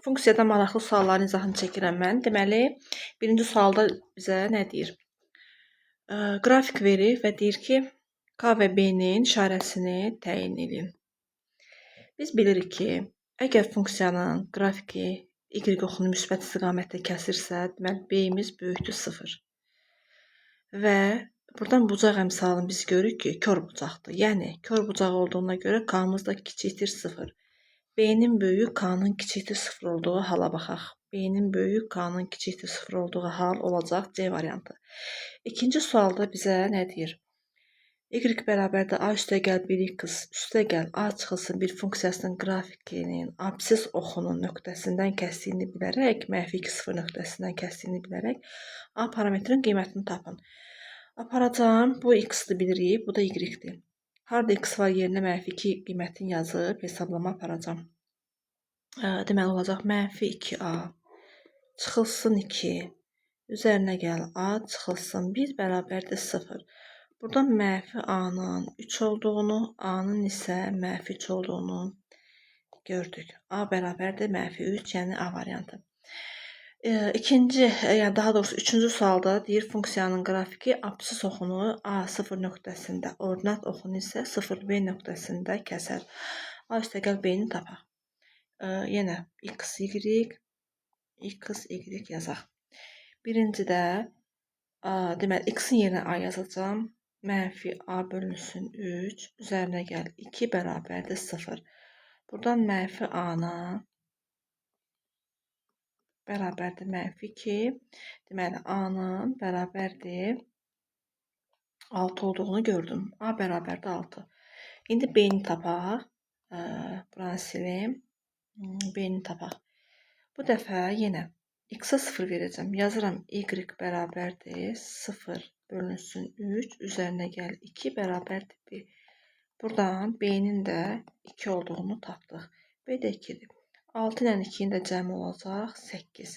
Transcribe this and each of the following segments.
Funksiyada maraqlı sualların izahını çəkirəm mən. Deməli, birinci sualda bizə nə deyir? Qrafik verir və deyir ki, K və B-nin işarəsini təyin edin. Biz bilirik ki, əgər funksiyanın qrafiki Y oxunu müsbət istiqamətdə kəsirsə, deməli, B-imiz böyükdür 0. Və buradan bucaq əmsalını biz görürük ki, kor bucaqdır. Yəni, kor bucaq olduğuna görə K-mız da kiçikdir 0. B-nin böyük, K-nın kiçikdir 0 olduğu hala baxaq. B-nin böyük, K-nın kiçikdir 0 olduğu hal olacaq C variantı. İkinci sualda bizə nə deyir? Y bərabərdir A üstəgəl 1x üstəgəl A çıxılsın bir funksiyasının qrafikinin absis oxunun nöqtəsindən kəsdiyini bilərək, mənfi 2 0 nöqtəsindən kəsdiyini bilərək A parametrinin qiymətini tapın. Aparacağım. Bu x-dir bilirik, bu da y-dir. Harda x var yerinə mənfi 2 qiymətini yazıb hesablama aparacağım. Deməli olacaq mənfi 2a çıxılsın 2 üzərinə gəl a çıxılsın 1 bərabərdir 0. Buradan mənfi a-nın 3 olduğunu, a-nın isə mənfi 3 olduğunu gördük. A bərabərdir mənfi 3, yəni A variantı. İkinci, yəni daha doğrusu üçüncü sualda deyir funksiyanın qrafiki absis oxunu A0 nöqtəsində, ordinat oxunu isə 0B nöqtəsində kəsər. A üstəgəl B-ni tapaq. Yenə x, y, x, y yazaq. Birincidə, deməli, x-in yerinə a yazacağam. Mənfi a bölünsün 3, üzərinə gəl 2 bərabərdir 0. Buradan mənfi a-nın bərabərdir mənfi 2. Deməli, A-nın bərabərdir 6 olduğunu gördüm. A bərabərdir 6. İndi B-ni tapaq. Buranı silim. B-ni tapaq. Bu dəfə yenə x-a 0 verəcəm. Yazıram y bərabərdir 0 bölünsün 3 üzərinə gəl 2 bərabərdir 1. Buradan B-nin də 2 olduğunu tapdıq. B də 2-dir. 6 ilə 2-nin də cəmi olacaq 8.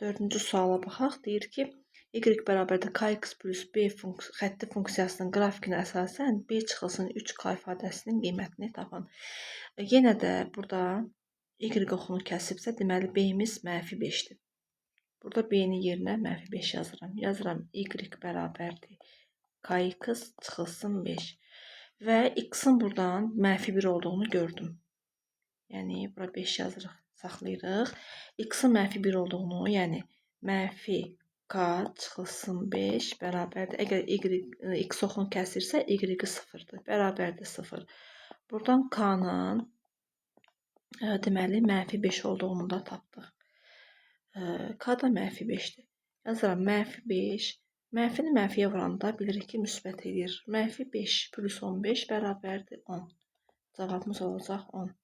Dördüncü suala baxaq. Deyir ki, y bərabərdir kx plus b xətti funksiyasının qrafikinə əsasən b çıxılsın 3k ifadəsinin qiymətini tapın. Yenə də burada y oxunu kəsibsə, deməli b-imiz mənfi 5-dir. Burada b-nin yerinə mənfi 5 yazıram. Yazıram y bərabərdir kx çıxılsın 5. Və x-in buradan mənfi 1 olduğunu gördüm. Yəni, bura 5 yazırıq, saxlayırıq. X-in mənfi 1 olduğunu, yəni mənfi k çıxılsın 5 bərabərdir. Əgər y, x oxunu kəsirsə, y 0-dır. Bərabərdir 0. Buradan k-nın deməli, mənfi 5 olduğunu da tapdıq. K da mənfi 5-dir. Yazıram, mənfi 5. Mənfini mənfiyə vuranda bilirik ki, müsbət edir. Mənfi 5 plus 15 bərabərdir 10. Cavabımız olacaq 10.